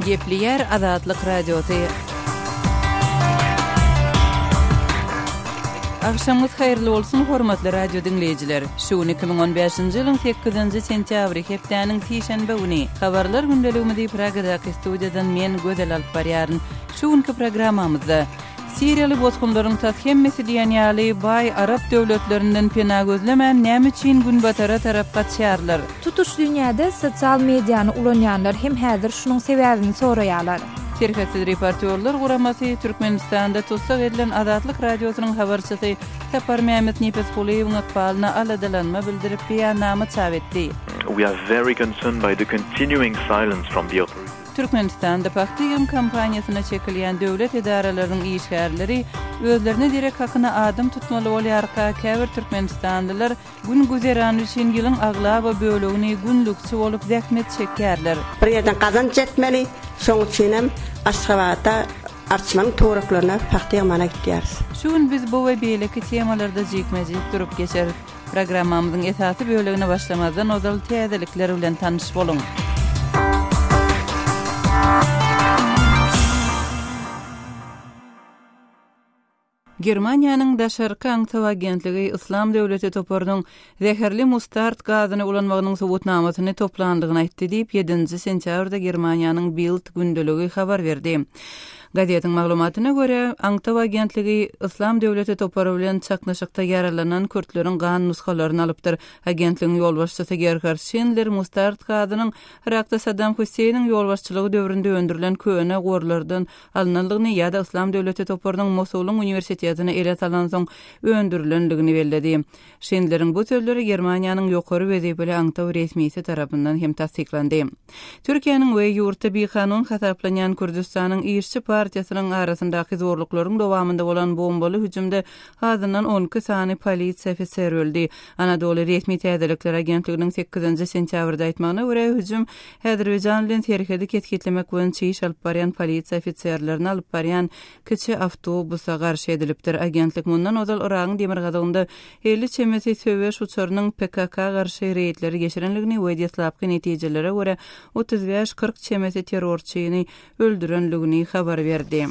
Gepleýär Azatlyk Radiosy. Agşamyňyz haýyrly bolsun, hormatly radio diňleýjiler! Şu gün 2015-nji ýylyň sekizinji sentýabry, hepdäniň sişenbe güni. Habarlar gündeligimizi Pragadaky studiýadan men, Gözel alyp barýaryn. Şu günki programmamyzda. Siriýaly bosgunlaryň tas hemmesi diýen ýaly baý arap döwletlerinden pena gözlemän näme üçin günbatara tarap gaçýarlar? Tutuş dünýäde sosial mediany ulanýanlar hem häzir şunuň sebäbini soraýarlar. Serhetsiz reportýorlar guramasy Türkmenistanda tussag edilen Azatlyk Radiosynyň habarçysy Saparmämmet Nepesgulyýewiň ykbalyna aladalanma bildirip beýannama çap etdi. We are very concerned by the continuing silence from the authorities. Türkmenistanda pagta ýygym kampaniýasyna çekilýän döwlet edaralarynyň işgärleri özlerine derek hakyna adam tutmaly bolýarka, käbir türkmenistanlylar gün-güzerany üçin ýylyň aglaba bölegini günlükçi bolup zähmet çekýärler. Bir ýerden gazanç etmeli, şoň üçinem Aşgabada Arçmanyň töwereklerine pagta ýygmana gitýäris. Şu gün biz bu we beýleki temalarda jikme-jik durup geçeris. Programmamyzyň esasy bölegine başlamazdan ozal täzelikler bilen tanyş boluň. Germaniýanyň daşarky aňtaw agentligi Yslam döwleti toparynyň zäherli mustard gazyny ulanmagynyň subutnamasyny toplandygyny aýtdy diýip, ýedinji sentýabrda Germaniýanyň Bild gündeligi habar berdi. Gazetiň maglumatyna görä, aňtaw agentligi Yslam döwleti topary bilen çaknyşykda ýaralanan kürtleriň gan nusgalaryny alypdyr. Agentligiň ýolbaşçysy Gerhard Şindler mustard gazynyň Yrakda Saddam Hüseýniň ýolbaşçylygy döwründe öndürilen köne gorlardan alnandygyny ýa-da Yslam döwleti toparynyň Mosulyň uniwersitetini ele salansoň öndürilendigini belledi. Şindleriň bu sözleri Germaniýanyň ýokary wezipeli aňtaw resmisi tarapyndan hem tassyklandy. Türkiýäniň we ýurtda bikanun hasaplanýan Kürdüstanyň Işçi partiýasynyň arasyndaky zorluklaryň dowamynda bolan bombaly hüjümde azyndan 12 sany polisiýa ofiseri öldi. Anadoly resmi täzelikler agentliginiň sekizinji sentýabrda aýtmagyna görä, hüjüm Häzirbeýjan bilen serhedi kesgitlemek boýunça iş alyp barýan polisiýa ofiserlerini alyp barýan kiçi awtobusa garşy edilipdir. Agentlik mundan ozal Yragyň demirgazygynda 50 çemesi söweş uçarynyň PKK garşy reýdleri geçirendigini we deslapky netijelere görä 35-40 çemesi terrorçyny öldürendigini habar berdi.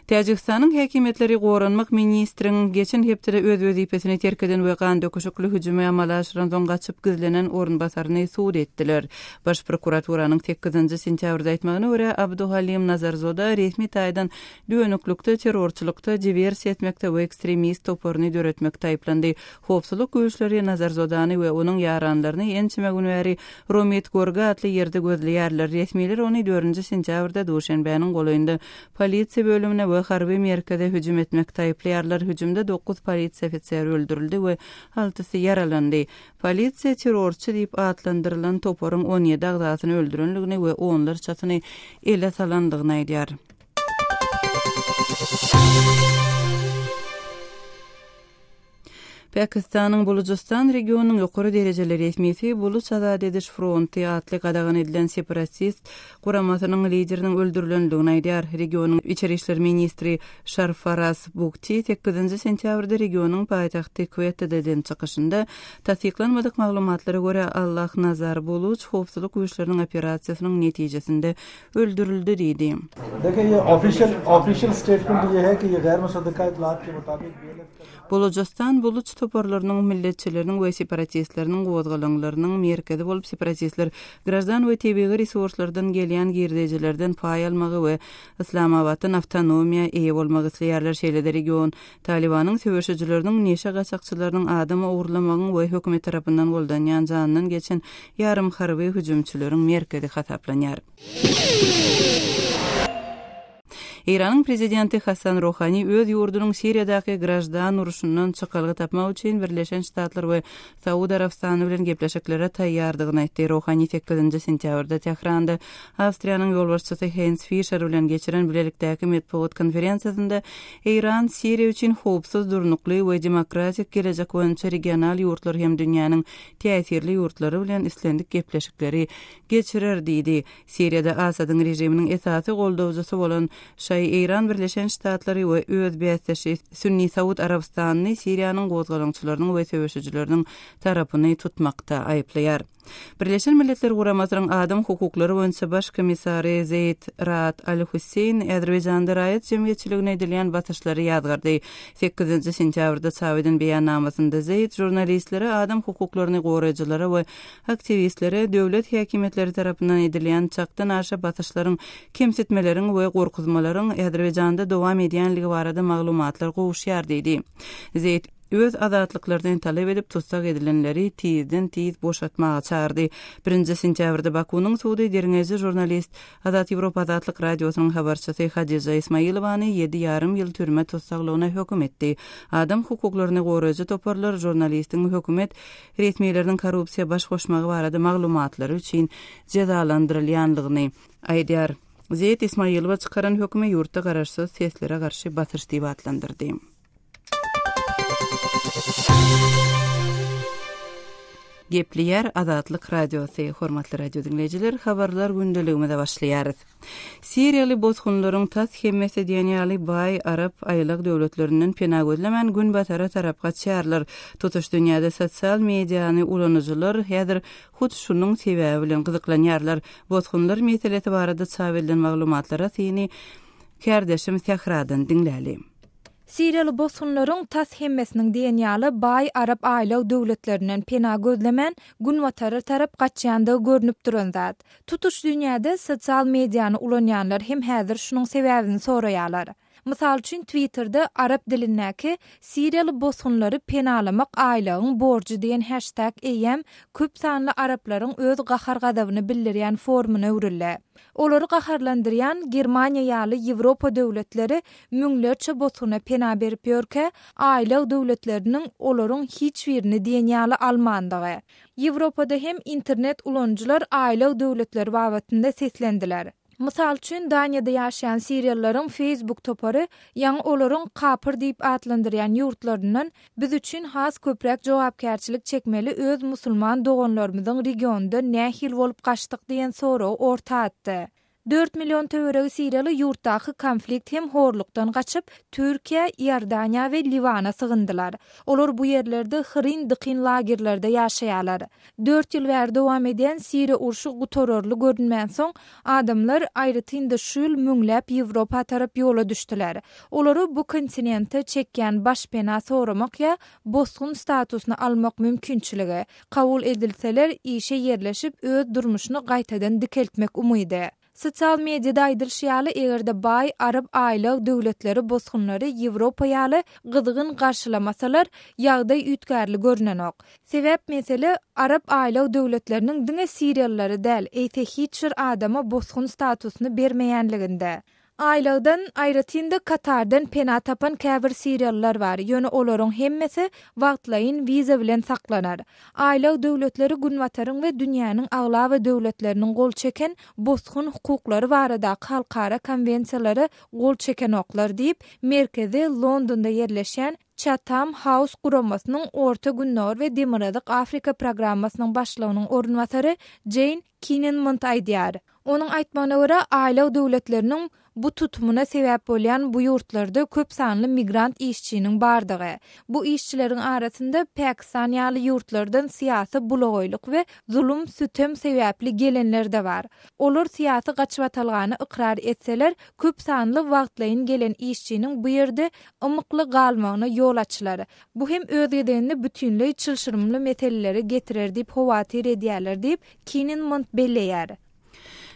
Täjigistanyň häkimiýetleri goranmak ministriň geçen hepdede öz wezipesini terk eden we gandöküşikli hüjümi amala aşyransoň gaçyp gizlenen orunbasaryny sud etdiler. Baş prokuraturanyň sekizinji sentýabrda aýtmagyna görä, Abduhalim Nazarzoda resmi taýdan dönüklikde, terrorçylykda, diwersiýa etmekde we ekstremist toparyny döretmekde aýyplandy. Howpsuzlyk güýçleri Nazarzodany we onuň ýaranlaryny ençeme gün bäri Romit Gorga atly ýerde gözleýärler. Resmiler ony dördünji sentýabrda Duşenbäniň golaýynda polisiýa bölümine we harby merkeze hüjüm etmekde aýyplaýarlar. Hüjümde dokuz polisiýa ofiseri öldürildi we altysy ýaralandy. Polisiýa terrorçy diýip atlandyrylan toparyň on ýedi agzasyny öldürendigini we onlarçasyny ele salandygyny aýdýar. Pakistanyň Bulujystan regionynyň ýokary derejeli resmisi Buluç azat ediş fronty atly gadagan edilen separatist guramasynyň lideriniň öldürilendigini aýdýar. Regionyň içeri işler ministri Şarfaraz Bugti sekizinji sentýabrda regionyň paýtagty Kwettada eden çykyşynda, tassyklanmadyk maglumatlara görä, Allah Nazar Buluç howpsuzlyk güýçleriniň operasiýasynyň netijesinde öldürildi diýdi. Bulujystan buluç toparlarynyň, milletçileriniň we separatistleriniň gozgalaňlarynyň merkezi bolup, separatistler graždan we tebigy resurslardan gelýän girdejilerden paý almagy we Yslamabatdan awtonomiýa eýe bolmagy isleýärler. Şeýle-de region Talybanyň söweşijileriniň neşe gaçakçylarynyň adam ogurlamagyň we hökümet tarapyndan goldanýan janyndan geçen ýarym harby hüjümçileriň merkezi hasaplanýar. Eýranyň prezidenti Hassan Rohani öz ýurdunyň Siriýadaky graždan urşundan çykalga tapmak üçin Birleşen Ştatlar we Saud Arabystany bilen gepleşiklere taýýardygyny aýtdy. Rohani sekizinji sentýabrda Tähranda Awstriýanyň ýolbaşçysy Heinz Fişer bilen geçiren bilelikdäki metbugat konferensiýasynda Eýran Siriýa üçin howpsuz, durnukly we demokratik gelejek boýunça regional ýurtlar hem dünýäniň täsirli ýurtlary bilen islendik gepleşikleri geçirer diýdi. Siriýada Asadyň režiminiň esasy goldawjysy bolan. Hytaý, Eýran, Birleşen Ştatlary we öz bäsdeşi Sünni Saud Arabystanyny Siriýanyň gozgalaňçylarynyň we söweşijileriniň tarapyny tutmakda aýyplaýar. Birleşen Milletler Guramasynyň adam hukuklary boýunça baş komissary Zeýd Raad Al-Husseýn Azerbaýjanda raýat jemgyýetçiligine edilýän basyşlary ýazgardy. Sekizinji sentýabrda çap eden beýannamasynda Zeýd žurnalistlere, adam hukuklaryny goraýjylara we aktiwistlere döwlet häkimiýetleri tarapyndan edilýän çakdan aşa basyşlaryň, kemsitmeleriň we gorkuzmalaryň Azerbaýjanda dowam edýänligi barada maglumatlar gowuşýar diýdi. Zeýd öz azatlyklaryny talap edip tussag edilenleri tizden-tiz boşatmaga çagyrdy. Birinji sentýabrda Bakunyň sudy derňeýji žurnalist, Azat Ýewropa Azatlyk Radiosynyň habarçysy Hadija Ismailowany ýedi ýarym ýyl türme tussaglygyna höküm etdi. Adam hukuklaryny goraýjy toparlar žurnalistiň hökümet resmileriniň korrupsiýa baş goşmagy barada maglumatlary üçin jezalandyrylýanlygyny aýdýar. Zeýd Ismaýylowa çykaran hökümi ýurtda garaşsyz seslere garşy basyş diýip atlandyrdy. Gepleýär Azatlyk Radiosy, Hormatly radio diňleýjiler, habarlar gündeligimize başlaýarys. Siriýaly bosgunlaryň tas hemmesi diýen ýaly baý arap aýlag döwletlerinden pena gözlemän günbatara tarap gaçýarlar. Tutuş dünýäde sosial mediany ulanyjylar häzir hut şunuň sebäbi bilen gyzyklanýarlar. Bosgunlar meselesi barada çap edilen maglumatlara syny kärdeşim Sähradan diňläli. Siriýaly bosgunlaryň tas hemmesiniň diýen ýaly baý arap aýlag döwletlerinden pena gözlemän, günbatara tarap gaçýandygy görnüp duran zat. Tutuş dünýäde sosial mediany ulanýanlar hem häzir şunuň sebäbini soraýarlar. Mysal üçin, Twitterde arap dilindäki Siriýaly bosgunlary penalamak aýlagyň borjy diýen heştag eýýäm köp sanly araplaryň öz gahar-gazabyny bildirýän forumyna öwrüldi. Olary gaharlandyrýan Germaniýa ýaly Ýewropa döwletleri müňlerçe bosguna pena berip ýörkä, aýlag döwletleriniň olaryň hiç birini diýen ýaly almandygy. Ýewropada hem internet ulanyjylar aýlag döwletleri babatynda seslendiler. Mysal üçin, Daniýada ýaşaýan siriýalylaryň Facebook topary ýaňy olaryň kapyr diýip atlandyrýan ýurtlaryndan biz üçin has köpräk jogapkärçilik çekmeli öz musulman doganlarymyzyň regionyndan nähili bolup gaçdyk diýen soragy orta atdy. Dört million töweregi siriýaly ýurtdaky konflikt hem horlukdan gaçyp, Türkiýä, Iordaniýa we Liwana sygyndylar. Olar bu ýerlerde hyryn-dykyn lagerlerde ýaşaýarlar. Dört ýyl bäri dowam edýän Siriýa urşy gutararly görünmänsoň, adamlar, aýratyn-da şu ýyl müňläp Ýewropa tarap ýola düşdüler. Olary bu kontinente çekýän başpena soramak ýa bosgun statusyny almak mümkinçiligi, kabul edilseler, işe ýerleşip, öz durmuşyny gaýtadan dikeltmek umydy. Sosial mediada aýdylyşy ýaly, eger-de baý arap aýlag döwletleri bosgunlary Ýewropa ýaly gyzgyn garşylamasalar, ýagdaý üýtgärli görnenok. Sebäp mesele, arap aýlag döwletleriniň diňe siriýalylary däl, eýse hiç bir adama bosgun statusyny bermeýänliginde. Aýlagdan, aýratyn-da Katardan pena tapan käbir siriýalylar bar, ýöne olaryň hemmesi wagtlaýyn wiza bilen saklanar. Aýlag döwletleri Günbataryň we dünýäniň aglaba döwletleriniň gol çeken bosgun hukuklary baradaky halkara konwensiýalara gol çekenoklar diýip, merkezi Londonda ýerleşýän Chatham House guramasynyň Orta Gündogar we Demirgazyk Afrika programmasynyň başlygynyň orunbasary Jeýn Kininmont aýdýar. Onuň aýtmagyna görä, aýlag döwletleriniň bu tutumyna sebäp bolýan bu ýurtlarda köp sanly migrant işçiniň bardygy. Bu işçileriň arasynda Pakistan ýaly ýurtlardan syýasy bulagaýlyk we zulum-sütem sebäpli gelenler-de bar. Olar syýasy gaçybatalgany ykrar etseler, köp sanly wagtlaýyn gelen işçiniň bu ýerde ymykly galmagyna ýol açylar. Bu hem öz gezeginde bütinleý çylşyrymly meselelere getirer diýip howatyr edýärler diýip, Kininmont belleýär.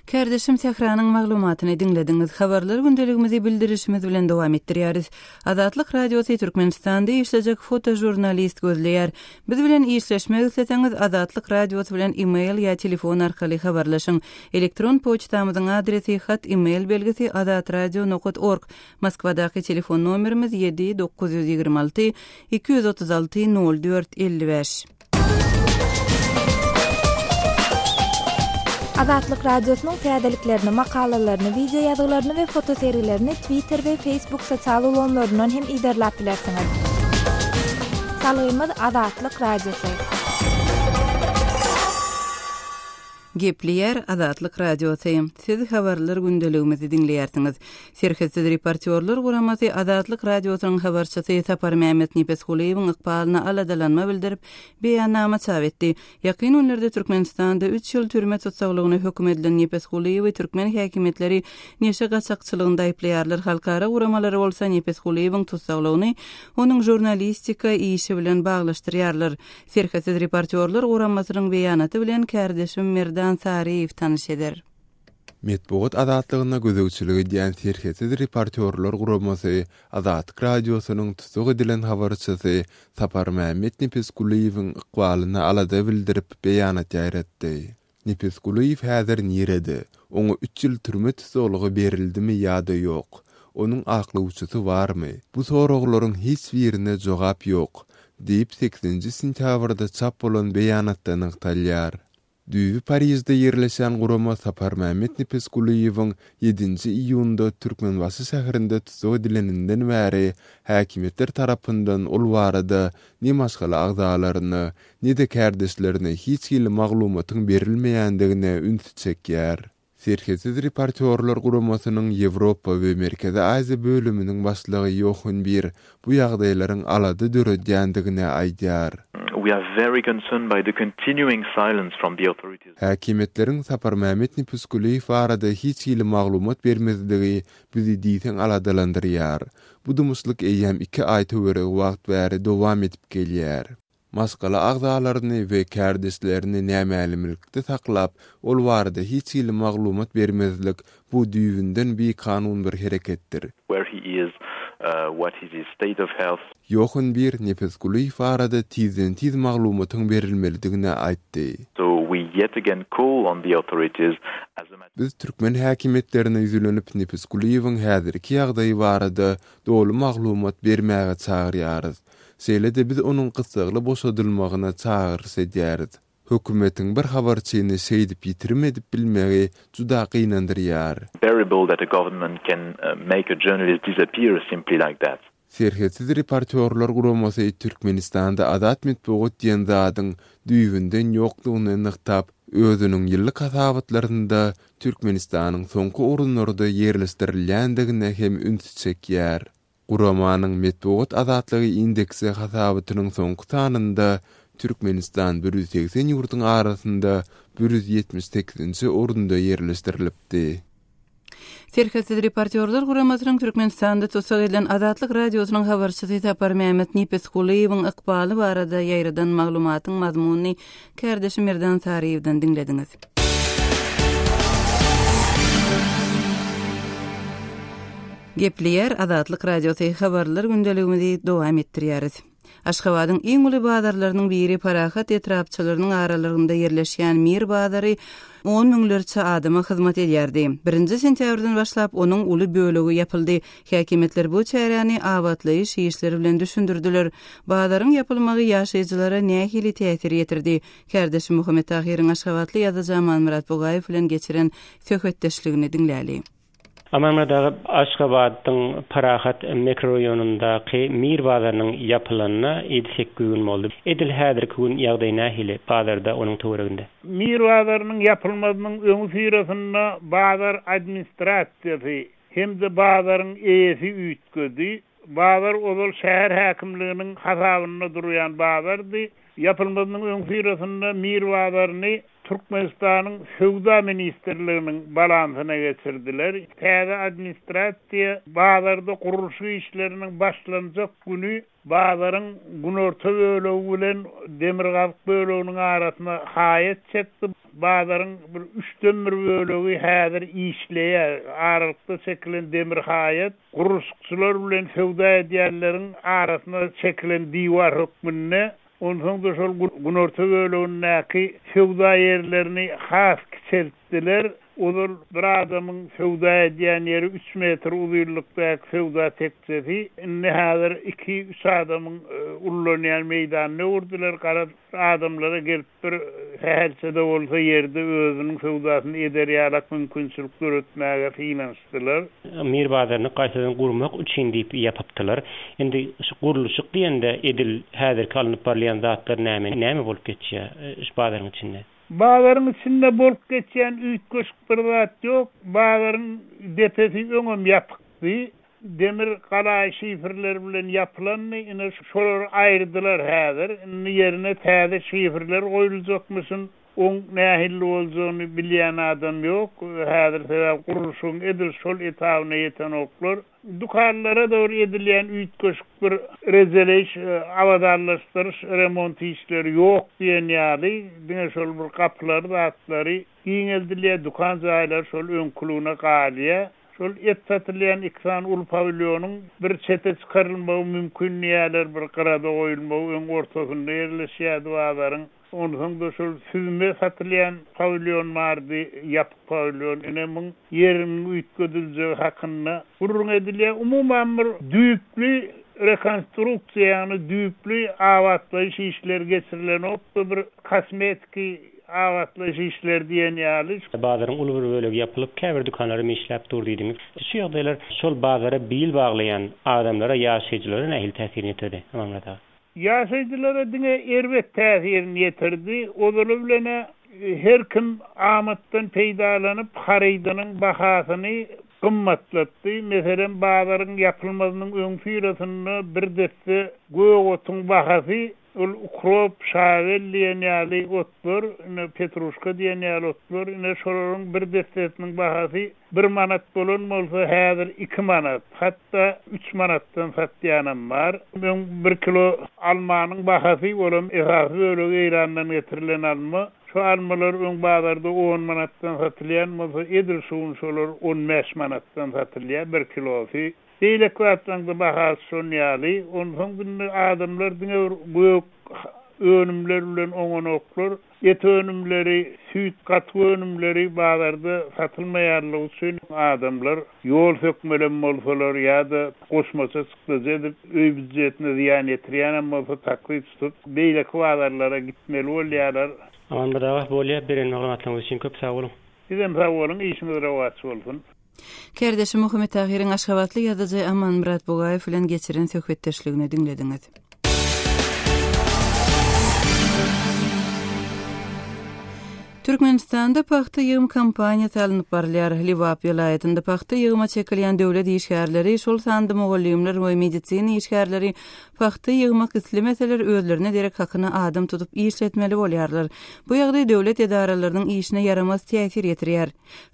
Kärdeşim Sähranyň maglumatyny diňlediňiz. Habarlar gündeligimizi bildirişimiz bilen dowam etdirýäris. Azatlyk Radiosy Türkmenistanda işlejek fotožurnalist gözleýär. Biz bilen işleşmek isleseňiz Azatlyk Radiosy bilen email ýa telefon arkaly habarlaşyň. Elektron poçtamyzyň adresi hat email belgisi azatradio nokat org. Moskwadaky telefon nomerimiz 7 926 236 04 55. Azatlyk Radiosynyň täzeliklerini, makalalaryny, wideo ýazgylaryny we fotosergilerini Twitter we Facebook sosial ulgamlaryndan hem yzarlap bilersiňiz. Salgymyz Azatlyk Radiosy. Gepleýär Azatlyk Radiosy. Siz Habarlar gündeligimizi diňleýärsiňiz. Serhetsiz reportýorlar guramasy Azatlyk Radiosynyň habarçysy Saparmämmet Nepesgulyýewiň ykbalyna aladalanma bildirip, beýannama çap etdi. Ýakyn günlerde Türkmenistanda üç ýyl türme tussaglygyna höküm edilen Nepesgulyýewi türkmen häkimiýetleri neşe gaçakçylygynda aýyplaýarlar, halkara guramalary bolsa Nepesgulyýewiň tussaglygyny onuň žurnalistika işi bilen baglaşdyrýarlar. Serhetsiz reportýorlar guramasynyň beýanaty bilen kärdeşim Merdan Saryýew tanyş eder. Metbugat azatlygyna gözegçilik edýän Serhetsiz reportýorlar guramasy Azatlyk Radiosynyň tussag edilen habarçysy Saparmämmet Nepesgulyýewiň ykbalyna alada bildirip, beýanat ýaýratdy. Nepesgulyýew häzir nirede? Oňa üç ýyl türme tussaglygy berildimi ýa-da ýok? Onuň aklawçysy barmy? Bu soraglaryň hiç birine jogap ýok, diýip, sekizinji sentýabrda çap bolan beýanatda nygtalýar. Düýbi Parižde ýerleşýän gurama Saparmämmet Nepesgulyýewiň ýedinji iýunda Türkmenbaşy şäherinde tussag edileninden bäri häkimiýetler tarapyndan ol barada ne maşgala agzalaryna, ne-de kärdeşlerine hiç hili maglumatyň berilmeýändigine ünsi çekýär. Serhetsiz reportýorlar guramasynyň Ýewropa we Merkezi Aziýa bölüminiň başlygy Ýohan Bir bu ýagdaýlaryň alada döredýändigini aýdýar. We are very concerned by the continuing silence from the authorities. Häkimiýetleriň Saparmämmet Nepesgulyýew barada hiç hili maglumat bermezligi bizi diýseň aladalandyrýar. Bu dymyşlyk eýýäm iki aý töweregi wagt bäri dowam edip gelýär. Maşgala agzalaryny we kärdeşlerini nämälimlikde saklap, ol barada hiç hili maglumat bermezlik, bu düýbünden bikanun bir hereketdir. Where he is, what is his state of health. Ýohan Bir Nepesgulyýew barada tizden-tiz maglumatyň berilmelidigini aýtdy. So we yet again call on the authorities as a matter. Biz türkmen häkimiýetlerine ýüzlenip, Nepesgulyýewiň häzirki ýagdaýy barada doly maglumat bermäge çagyrýarys. Şeýle-de biz onuň gyssagly boşadylmagyna çagyryş edýäris. Hökümetiň bir habarçyny şeýdip ýitirim edip bilmegi juda gynandyrýar. Bearable that a government can make a journalist disappear simply like that. Serhetsiz reportýorlar guramasy Türkmenistanda azat metbugat diýen zadyň düýbünden ýokdugyny nygtap, özüniň ýyllyk hasabatlarynda Türkmenistanyň soňky orunlarda ýerleşdirilýändigine hem ünsi çekýär. Guramanyň Metbugat azatlygy indeksi hasabatynyň soňky sanynda Türkmenistan 180 ýurduň arasynda 178-nji orunda ýerleşdirilipdi. Serhetsiz reportýorlar guramasynyň Türkmenistanda tussag edilen Azatlyk Radiosynyň habarçysy Saparmämmet Nepesgulyýewiň ykbaly barada ýaýradan maglumatyň mazmunyny kärdeşim Merdan Saryýewden diňlediňiz. Gepleýär Azatlyk Radiosy, Habarlar gündeligimizi dowam etdirýäris. Aşgabadyň iň uly bazarlarynyň biri Parahat etrapçalarynyň aralygynda ýerleşýän Mir bazary on müňlerçe adama hyzmat edýärdi. Birinji sentýabrdan başlap onuň uly bölegi ýapyldy. Häkimiýetler bu çäräni abatlaýyş işleri bilen düşündirdiler. Bazaryň ýapylmagy ýaşaýjylara nähili täsir ýetirdi? Kärdeşim Muhammet Tahyryň aşgabatly ýazyjy Amanmyrat Bugaýew bilen geçiren söhbetdeşligini diňläli. Amanmyrat aga, Aşgabadyň Parahat mikroraýonyndaky Mir bazarynyň ýapylanyna ýedi-sekiz gün boldy. Edil häzirki gün ýagdaý nähili bazarda, onuň töwereginde? Mir bazarynyň ýapylmazynyň öňüsyrasynda bazar administrasiýasy hem-de bazaryň eýesi üýtgedi. Bazar ozal şäher häkimliginiň hasabynda durýan bazardy. Ýapylmazynyň öňüsyrasynda Mir bazaryny Türkmenistanyň Söwda ministrliginiň balansyna geçirdiler. Täze administrasiýa bazarda gurluşyk işleriniň başlanjak güni bazaryň günorta bölegi bilen demirgazyk böleginiň arasyna haýat çekdi. Bazaryň bir üçden bir bölegi häzir işleýär. Aralykda çekilen demir haýat gurluşykçylar bilen söwda edýänleriň arasyna çekilen diwar hökmünde, onsoň-da şol günorta bölegindäki söwda ýerlerini has kiçeltdiler. Ozal bir adamyň söwda edýän ýeri üç metr uzynlykdaky söwda tekjesi, indi häzir iki-üç adamyň ullanýan meýdanyna öwürdiler. Garaz, adamlara gelip Bir sähelçe-de bolsa ýerde özüniň söwdasyny eder ýalak mümkinçilik döretmäge synanyşdylar. Mir bazaryny gaýtadan gurmak üçin diýip ýapypdylar. Indi şu gurluşyk diýende edil häzirki alnyp barylýan zatlar näme, näme bolup geçýär şu bazaryň içinde? Bazaryň içinde bolup geçýän üýtgeşik bir zat ýok. Bazaryň depesi öňem ýapykdy. Demir galaýy şifrler bilen ýapylandy. Ine, şolary aýyrdylar häzir. Indi ýerine täze şifrler goýuljakmyşyn. Oň nähilli boljagyny bilýän adam ýok. Häzir sebäbi gurluşygyň edil şol etabyna ýetenoklar. Dükanlara dogry edilýän üýtgeşik bir rejeleýiş, abadanlaşdyryş, remont işleri ýok diýen ýaly, diňe şol bir gapylary zatlary giňeldilýär, dükan jaýlary şol öňküligine galýar. Şol et satylýan iki sany uly pawilýonyň bir çete çykarylmagy mümkin diýýärler, bir gyrada goýulmagy, öň ortasynda ýerleşýärdi bazaryň. Onsoň-da şol süzme satylýan pawilýon bardy, ýapyk pawilýon. Ine, muň ýeriniň üýtgediljegi hakynda gürrüň edilýär. Umuman, bir düýpli rekonstruksiýa, ýagny düýpli abatlaýyş işleri geçirilenok-da, bir kosmetiki abatlaýyş işleri diýen ýaly. Bazaryň uly bir bölegi ýapylyp, käbir dükanlaram işläp dur diýdiňiz. Şu ýagdaýlar şol bazara bil baglaýan adamlara, ýaşaýjylara nähili täsirini ýetirdi, Amanmyrat aga? Ýaşaýjylara diňe erbet täsirini ýetirdi. Ozaly bilen-ä her kim amatdan peýdalanyp, harydynyň bahasyny gymmatlatdy. Meselem, bazaryň ýapylmazynyň öňüsyrasynda bir desse gök otuň bahasy, ol ukrop, şabel diýen ýaly otlar, ine, petruşka diýen ýaly otlar, ine, şolaryň bir dessesiniň bahasy Bir manat bolan bolsa häzir iki manat, hatda üç manatdan satýanam bar. Öň bir kilo almanyň bahasy, olam esasy bölegi Eýrandan getirilen alma, şo almalar öň bazarda on manatdan satylýan bolsa, edil şu gün şolar on bäş manatdan satylýar bir kilosy. Beýleki zatlaryň-da bahasy şon ýaly. Onsoň indi adamlar diňe bir gök önümler bilen oňanoklar. Et önümleri, süýt, gatyk önümleri bazarda satylmaýanlygy üçin adamlar ýol sökmelem bolsalar ýa-da goşmaça çykdajy edip, öý býujetine zyýan ýetirýänem bolsa taksi tutup, beýleki bazarlara gitmeli bolýarlar. Amanmyrat aga, bolýa, beren maglumatlaryňyz üçin köp sag boluň. Sizem sag boluň, işiňiz rowaç bolsun. Kärdeşi Muhammet Tahyryň aşgabatly ýazyjy Amanmyrat Bugaýew bilen geçiren söhbetdeşligini diňlediňiz. Türkmenistanda pagta ýygym kampaniýasy alnyp barylýar. Lebap welaýatynda pagta ýygyma çekilýän döwlet işgärleri, şol sanda mugallymlar we medisina işgärleri pagta ýygmak islemeseler, özlerine derek hakyna adam tutup işletmeli bolýarlar. Bu ýagdaý döwlet edaralarynyň işine ýaramaz täsir ýetirýär.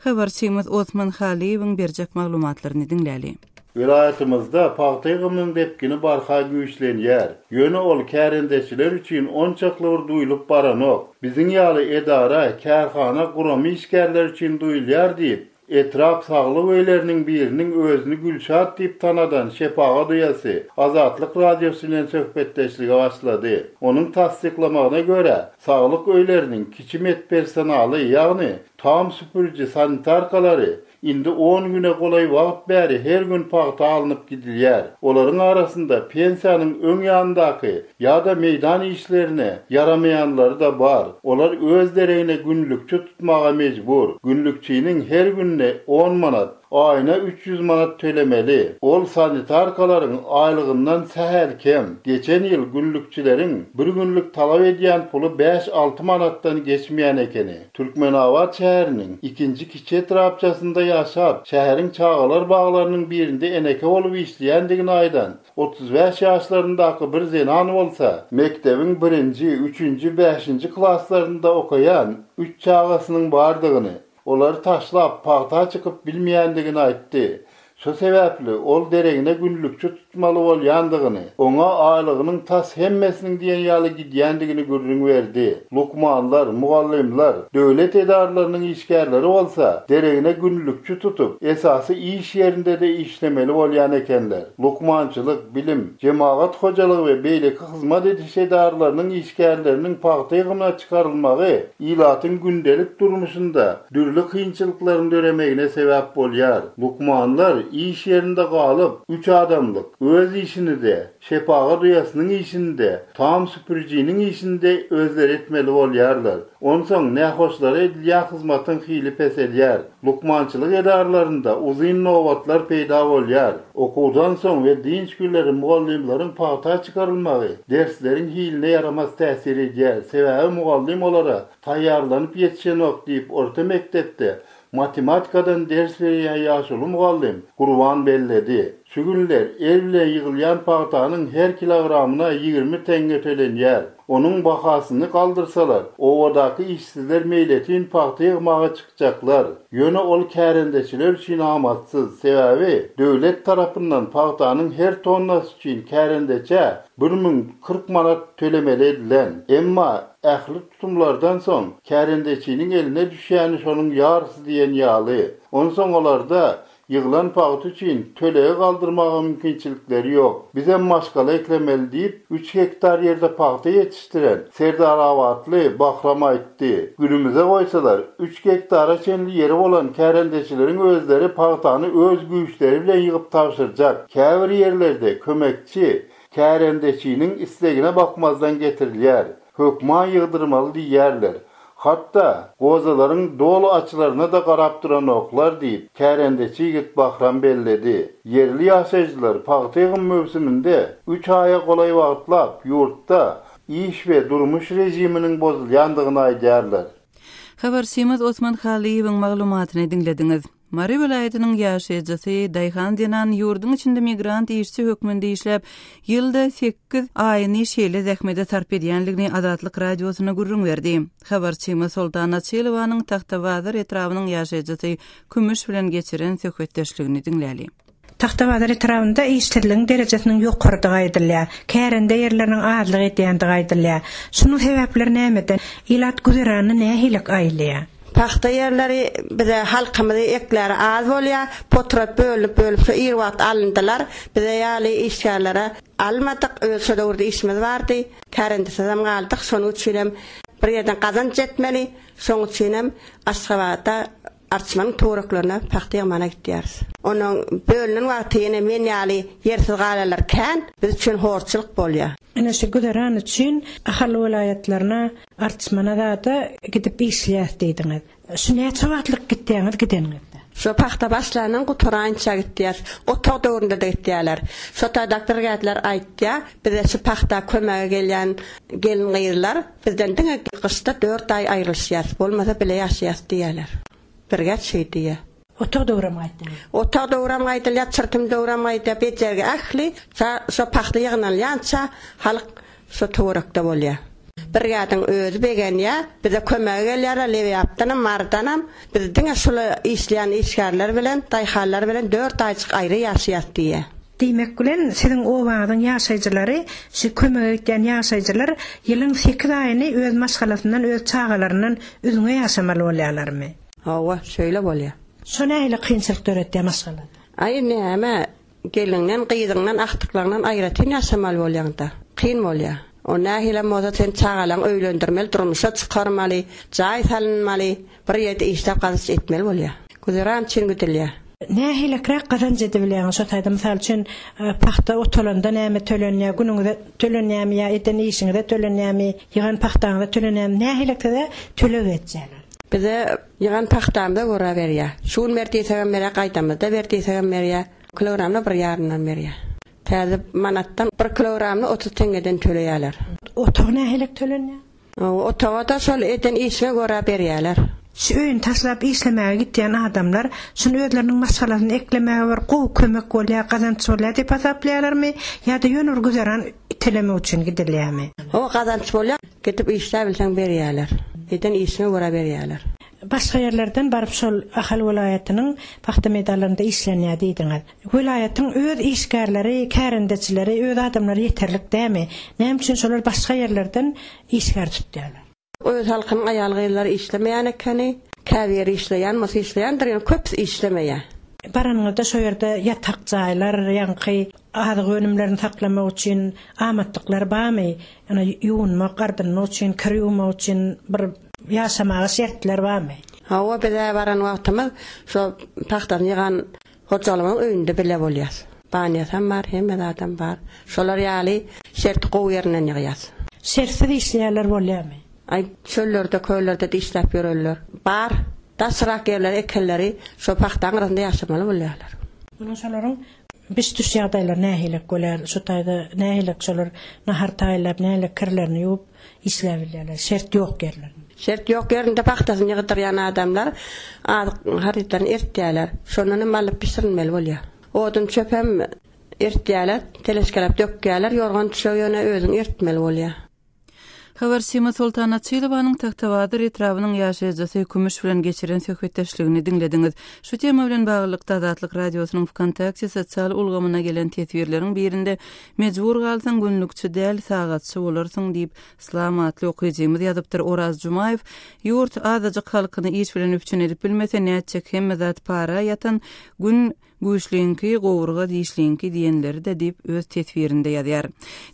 Habarçymyz Osman Halyýewiň berjek maglumatlaryny diňläli. Welaýatymyzda pagta ýygymynyň depgini barha güýçlenýär. Ýöne ol kärendeçiler üçin onçakly bir duýlup baranok. Biziň ýaly edara, kärhana, gurama işgärleri üçin duýulýar diýip, etrap saglyk öýleriniň biriniň özüni Gülşat diýip tanadan şepagat uýasy Azatlyk Radiosy bilen söhbetdeşlige başlady. Onuň tassyklamagyna görä, saglyk öýleriniň kiçi medpersonaly, ýagny Tam süpüriji sanitarkalary indi on güne golaý wagt bäri her gün pagta alnyp gidilýär. Olaryň arasynda pensiýanyň öň ýanyndaky ýa-da meýdan işlerine ýaramaýanlary-da bar. Olar öz deregine günlükçi tutmaga mejbur. Günlükçiniň her gününe on manat, aýyna 300 manat tölemeli. Ol sanitarkalaryň aýlygyndan sähel kem. Geçen ýyl günlükçileriň bir günlük talap edýän puly bäş-alty manatdan geçmeýän ekeni. Türkmenabat şäheriniň ikinji kiçi etrapçasynda ýaşap, şäheriň çagalar baglarynyň birinde eneke bolup işleýändigini aýdan 35 ýaşlaryndaky bir zenan bolsa, mekdebiň birinji, üçünji, bäşinji klaslarynda okaýan üç çagasynyň bardygyny, olary taşlap, pagta çykyp bilmeýändigini aýtdy. Şu sebäpli ol deregine günlükçi tutmaly bolýandygyny, oňa aýlygynyň tas hemmesiniň diýen ýaly gidýändigini gürrüň berdi. Lukmanlar, mugallymlar, döwlet edaralarynyň işgärleri bolsa deregine günlükçi tutup, esasy iş ýerinde-de işlemeli bolýan ekenler. Lukmançylyk, bilim, jemagat hojalygy we beýleki hyzmat ediş edaralarynyň işgärleriniň pagta ýygymyna çykarylmagy ilatyň gündelik durmuşynda dürli kynçylyklaryň döremegine sebäp bolýar. Lukmanlar iş ýerinde galyp, üç adamlyk. Öz işini-de, şepagat uýasynyň işini-de, tam süpürijiniň işini-de özleri etmeli bolýarlar. Onsoň nähoşlara edilýän hyzmatyň hili peselýär. Lukmançylyk edaralarynda uzyn nobatlar peýda bolýar. Okuwdan soň we dynç günleri mugallymlaryň pagta çykarylmagy dersleriň hiline ýaramaz täsir edýär, sebäbi mugallym olara taýýarlanyp ýetişenok diýip, orta mekdepde Matematikadan ders berýän ýaşuly mugallym Gurban belledi. Şu günler el bilen ýygylýan pagtanyň her kilogramyna 20 teňňe tölenýär. Onuň bahasyny galdyrsalar, obadaky işsizler meýletin pagta ýygmaga çykjaklar. Ýöne ol kärendeçiler üçin amatsyz, sebäbi döwlet tarapyndan pagtanyň her tonnasy üçin kärendeçä 1040 manat tölemeli edilen. Emma ähli Tutumlardan soň kärendeçiniň eline düşýäni şonuň ýarysy diýen ýaly. Onsoň olarda ýyglan pagta üçin tölegi galdyrmaga mümkinçilikleri ýok. Bizem maşgala eklemeli diýip, üç gektar ýerde pagta ýetişdiren Serdarabatly Bahram aýtdy. Günümize goýsalar, üç gektara çenli ýeri bolan kärendeçileriň özleri pagtany öz güýçleri bilen ýygyp tabşyrjak. Käbir ýerlerde kömekçi kärendeçiniň islegine bakmazdan getirilýär. Hökman ýygdyrmaly diýýärler. Hatda, gozalaryň doly açylaryna-da garap duranoklar diýip, kärendeçi ýigit Bahram belledi. Ýerli ýaşaýjylar pagta ýygym möwsüminde üç aýa golaý wagtlap ýurtda iş we durmuş režiminiň bozulýandygyny aýdýarlar. Habarçymyz Osman Hallyýewiň maglumatyny diňlediňiz. Mary welaýatynyň ýaşaýjysy, daýhan zenan ýurduň içinde migrant işçi hökmünde işläp, ýylda sekiz aýyny şeýle zähmete sarp edýändigini Azatlyk Radiosyna gürrüň berdi. Habarçymyz Soltan Açylowanyň Tagtabazar etrabynyň ýaşaýjysy Kümüş bilen geçiren söhbetdeşligini diňläli. Tagtabazar etrabynda işsizligiň derejesiniň ýokarydygy aýdylýar. Kärende ýerleriniň azlyk edýändigi aýdylýar. Şunuň sebäpleri nämede? Ilat güzeranyny nähili aýlaýar? Pagta ýerleri bize halkymyzy ekläre az bolýar. Potrat bölünip-bölüp şo ir wagt alyndylar. Bize ýaly işgärlere almadyk. Öz şo döwürde işimiz bardy. Kärendesizem galdyk. Şonuň üçinem bir ýerden gazanç etmeli. Şoň üçinem Aşgabatda Arçmanyň töwereklerine pagta ýygmana gitýäris. Onuň bölünen wagty ýene men ýaly ýersiz galanlar kän, biz üçin horçulyk bolýar. Ine şu güzeran üçin Ahal welaýatlaryna Arçmana zada gidip işleýäs diýdiňiz. Şu näçe wagtlyk gitýäňiz gideniňizde? Şo pagta başlandan gutaraýynça gitýäs. Otag döwründe-de gitýäler. Şo taýdaky brigadlar aýtýar, bize şu pagta kömege gelýän gelin-gyzlar Bizden diňe gyşda dört aý aýrylyşýas, bolmasa bile ýaşaýas diýýärler. Birgäç şeý diýýär. Otag döwrem gaýdýar. Otag döwrem gaýdylýar, çyrtym döwrem gaýdýar, bejergi ähli şo pagta ýygnalýança halk şo töwerekde bolýar. Birgädiň özi begenýär, bize kömege gelýärler Lebapdanam, Marydanam. Biz diňe şul işleýän işgärler bilen, daýhanlar bilen dört aýjyk aýry ýaşaýas diýýär. Diýmek bilen, siziň obaňyzyň ýaşaýjylary, şu kömege gitýän ýaşaýjylar ýylyň sekiz aýyny öz maşgalasyndan, öz çagalaryndan üzňe ýaşamaly bolýarlarmy? Hawa, şeýle bolýar. Şo nähili kynçylyk döretýär maşgalada? Aý, näme, gelniňden, gyzyňdan, agtyklaryňdan aýratyn ýaşamaly bolýaň-da. Kyn bolýar. O nähilem bolsa sen çagalaňy öýlendirmeli, durmuşa çykarmaly, jaý salynmaly, bir ýerde işläp gazanç etmeli bolýar. Güzeran üçin gidilýär. Nähilekräk gazanç edibilýäňiz şo taýda? Mysal üçin, pagta otalanda näme tölenýär, günüňize tölenýärmi ýa eden işiňize tölenýärmi, ýygan pagtaňyza tölenýärmi, nähilek size töleg etýärler? Bize ýygan pagtamyza görä berýär. Şu gün ber diýsegem berýär, gaýdamyzda ber diýsegem berýär. Kilogramyna bir ýarymdan berýär. Täze manatdan bir kilogramyny 30 teňňeden töleýärler. Otag nähilek tölenýär? Otaga-da şol eden işiňe görä berýärler. Şu öýüni taşlap işlemäge gitýän adamlar şuny özleriniň maşgalasyny eklemäge bir gowy kömek bolýar, gazanç bolýar diýip hasaplaýarlarmy ýa-da ýöne bir güzeran itelemek üçin gidilýärmi? Hawa, gazanç bolýar. Gidip işläbilseň berýärler. Eden işiňe görä berýärler. Başga ýerlerden baryp şol Ahal welaýatynyň pagta meýdanlarynda işlenýär diýdiňiz. Welaýatyň öz işgärleri, kärendeçileri, öz adamlary ýeterlik dämi? Näme üçin şolar başga ýerlerden işgär tutýarlar? Öz halkynyň aýal-gyzlary işlemeýän ekeni. Käbiri işleýän bolsa işleýändir, ýöne köpüsi işlemeýär. Baranyňyzda şo ýerde ýatak jaýlar, ýaňky azyk önümlerini saklamak üçin amatlyklar barmy? Ýöne ýuwunmak, ardynmak üçin, kir ýuwmak üçin bir ýaşamaga şertler barmy? Hawa, biz-ä baran wagtymyz şo pagtasyny ýygan hojalygymyzyň öýünde bile bolýas. Banýasam bar, hemme zadam bar. Şolar ýaly şerti gowy ýerinden ýygýas. Şertsiz işleýänler bolýarmy? Aý, çöllerde, köllerde-de işläp ýörenler bar. Daşrak ýerler ekenleri şo pagta aňrasynda ýaşamaly bolýarlar. Onda şolaryň biş-düş ýagdaýlary nähilek bolýar? Şu taýda nähilek şolar nahar taýynlap, nähilek kirlerini ýuwup işläp bilýärler? Şert ýok ýerlerinde. Şert ýok ýerinde pagtasyny ýygdyrýan adamlar azyk harytlaryny eritýärler. Şondan hem alyp bişirinmeli bolýar. Odun çöpem eritýärler, teleşkeläp dökýärler, ýorgan düşegi ýöne özüň eritmeli bolýar. Habarçymyz Soltan Açylowanyň Tagtabazar etrabynyň ýaşaýjysy Kümüş bilen geçiren söhbetdeşligini diňlediňiz. Şu tema bilen baglylykda Azatlyk Radiosynyň Wkontakte sosial ulgamyna gelen teswirleriň birinde Mejbur galsaň günlükçi däl, sagatçy bolarsyň diýip, Slam atly okyjymyz ýazypdyr. Oraz Jumaýew, Ýurt azajyk halkyny iş bilen üpjün edip bilmese nätjek hemme zat para ýatan gün güýçliňki gowurga dişliňki diýenleri-de diýip öz teswirinde ýazýar.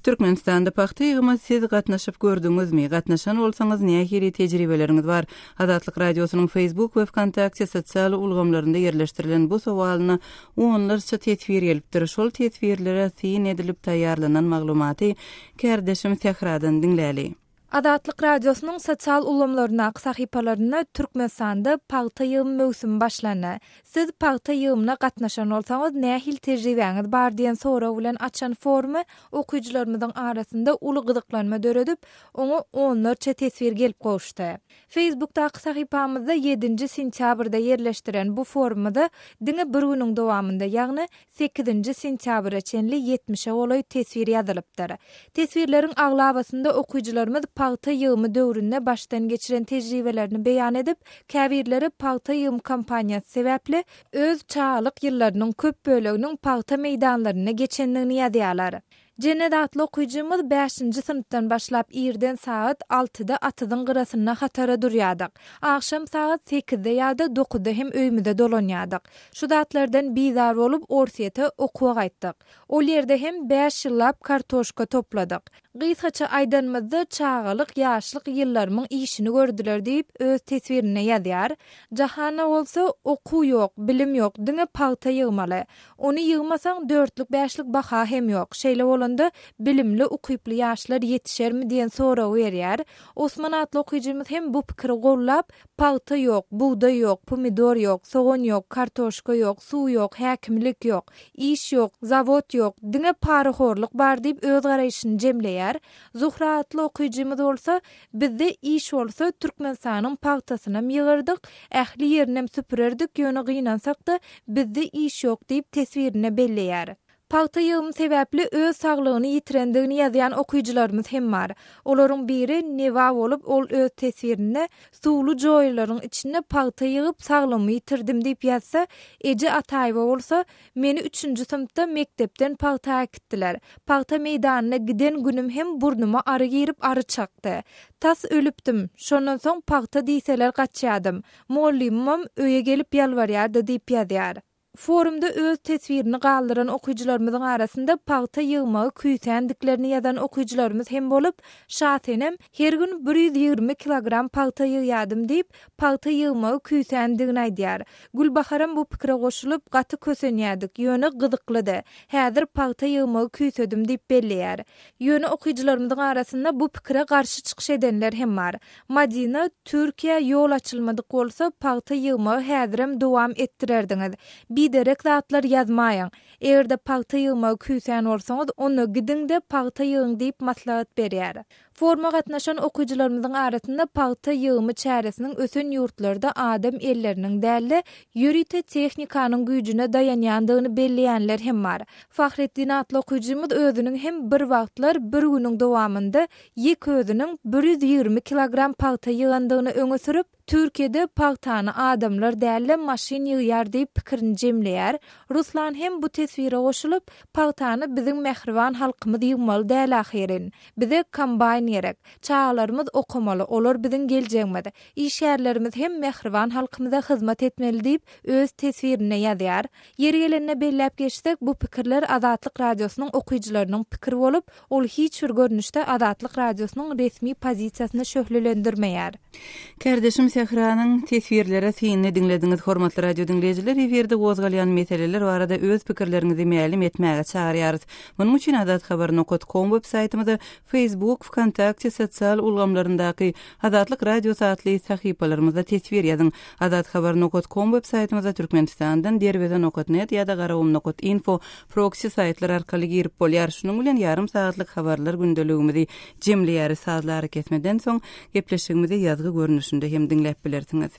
Türkmenistanda pagta ýygyma siz gatnaşyp gördüňizmi? Gatnaşan bolsaňyz nähili tejribeleriňiz bar? Azatlyk Radiosynyň Facebook we Wkontakte sosial ulgamlarynda ýerleşdirilen bu sowalyna onlarça teswir gelipdir. Şol teswirlere syn edilip taýýarlanan maglumaty kärdeşim Sähradan diňläli. Azatlyk Radiosynyň sosial ulgamlaryndaky sahypalarynda Türkmenistanda pagta ýygym möwsümi başlandy. Siz pagta ýygymyna gatnaşan bolsaňyz, nähili tejribäňiz bar diýen sorag bilen açan forumy okyjylarymyzyň arasynda uly gyzyklanma döredip, oňa onlarça teswir gelip gowuşdy. Facebookdaky sahypamyzda ýedinji sentýabrda ýerleşdiren bu forumyza diňe bir günüň dowamynda, ýagny sekizinji sentýabra çenli ýetmişe golaý teswir ýazylypdyr. Teswirleriň aglabasynda okyjylarymyz pagta ýygymy döwründe başdan geçiren tejribelerini beýan edip, käbirleri pagta ýygym kampaniýasy sebäpli öz çagalyk ýyllarynyň köp böleginiň pagta meýdanlarynda geçendigini ýazýarlar. Jennet atly okyjymyz bäşinji synpdan başlap irden sagat altyda atyzyň gyrasynda hatara durýardyk. Agşam sagat sekizde ýa-da dokuzda hem öýümize dolanýardyk. Şu zatlardan bizar bolup Orsýete okuwa gaýtdyk. Ol ýerde hem bäş ýyllap kartoşka topladyk. Gysgaça aýdanymyzda çagalyk, ýaşlyk ýyllarymyň işini gördüler diýip öz teswirinde ýazýar. Jahana bolsa okuw ýok, bilim ýok, diňe pagta ýygmaly. Ony ýygmasaň dörtlük-bäşlik baha hem ýok. Şeýle bolanda bilimli, ukyply ýaşlar ýetişermi diýen soragy berýär. Osman atly okyjymyz hem bu pikiri gollap, Pagta ýok, bugdaý ýok, pomidor ýok, sogan ýok, kartoşka ýok, suw ýok, häkimlik ýok, iş ýok, zawod ýok, diňe parahorluk bar diýip öz garaýşyny jemleýär. Zuhra atly okyjymyz bolsa, Bizde iş bolsa Türkmenistanyň pagtasynam ýygardyk, ähli ýerinem süpürerdik, ýöne gynansak-da, bizde iş ýok diýip teswirinde belleýär. Pagta ýygymy sebäpli öz saglygyny ýitirendigini ýazýan okyjylarymyz hem bar. Olaryň biri Neva bolup, ol öz teswirinde, Suwly joýalaryň içinde pagta ýygyp saglygymy ýitirdim diýip ýazsa, Eje Ataýewa bolsa, Meni üçünji synpda mekdepden pagta äkitdiler. Pagta meýdanyna giden günüm hem burnuma ary girip ary çakdy. Tas ölüpdim. Şondan soň pagta diýseler gaçýadym. Mugallymymam öýe gelip ýalbarýardy diýip ýazýar. Forumda öz teswirini galdyran okyjylarymyzyň arasynda pagta ýygmagy küýsändiklerini ýazan okyjylarymyz hem bolup, Şasenem, Her gün 120 kilogram pagta ýygýadym diýip, pagta ýygmagy küýsändigini aýdýar. Gülbaharam bu pikire goşulyp, Gaty kösenýädik, ýöne gyzyklydy. Häzir pagta ýygmagy küýsedim diýip belleýär. Ýöne okyjylarymyzyň arasynda bu pikire garşy çykyş edenler hem bar. Madina, Türkiýä ýol açylmadyk bolsa, pagta ýygmagy häzirem dowam etdirerdiňiz. Biderek zatlar ýazmaýyň. Eger-de pagta ýygmagy küýsän bolsaňyz, onda gidiň-de pagta ýygyň diýip maslahat berýär. Foruma gatnaşan okyjylarymyzyň arasynda pagta ýygymy çäresiniň ösen ýurtlarda adam elleriniň däl-de, ýörite tehnikanyň güýjüne daýanýandygyny belleýänler hem bar. Fahretdin atly okyjymyz özüniň hem bir wagtlar bir günüň dowamynda ýeke özüniň 120 kilogram pagta ýygandygyny öňe sürüp, Türkiýede pagtany adamlar däl-de maşyn ýygýar diýip pikirini jemleýär. Ruslan hem bu teswire goşulyp, Pagtany biziň mähriban halkymyz ýygmaly däl ahyryn. Bize kombaýn gerek. Çagalarymyz okamaly, olar biziň geljegimiz. Işgärlerimiz hem mähriban halkymyza hyzmat etmeli diýip, öz teswirinde ýazýar. Ýeri gelende belläp geçsek, bu pikirler Azatlyk Radiosynyň okyjylarynyň pikiri bolup, ol hiç bir görnüşde Azatlyk Radiosynyň resmi pozisiýasyny şöhlelendirmeýär. Kärdeşim. Sähranyň Teswirlere synyny diňlediňiz. Hormatly radio diňleýjiler, efirde gozgalýan meseleler barada öz pikirleriňizi mälim etmäge çagyrýarys. Munuň üçin azathabar nokat kom web saýtymyza, Facebook, Wkontakte sosial ulgamlaryndaky Azatlyk Radiosy atly sahypalarymyzda teswir ýazyň. Azathabar nokat kom web saýtymyza Türkmenistandan Derweze nokat net ýa-da Garagum nokat info proksi saýtlar arkaly girip bolýar. Şunuň bilen ýarym sagatlyk habarlar gündeligimizi jemleýäris. Sazly arakesmeden soň, gepleşigimizi ýazgy görnüşinde hem diňläp bilersiňiz.